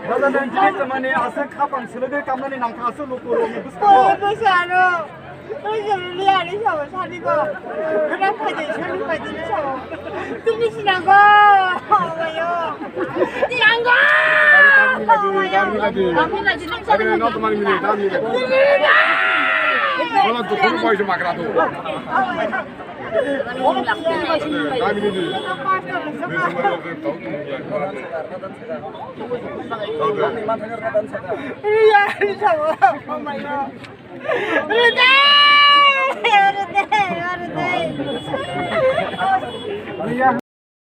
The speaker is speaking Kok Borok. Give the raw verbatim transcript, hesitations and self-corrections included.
Dada, nang jini tamani aswk khapang swlwgwi kamnani nangkha aswk lukurokni bwskango. Oi, bwskango. Oi, jani liya ni sawa sani ko. Khana phaidi, sani phaidi ni sawa. Tini sinango. Omayo. Sinango. Omayo. Kami lagi. Kami lagi. Kami lagi. Kalau tu kamu boy cuma keratu. Kami lagi.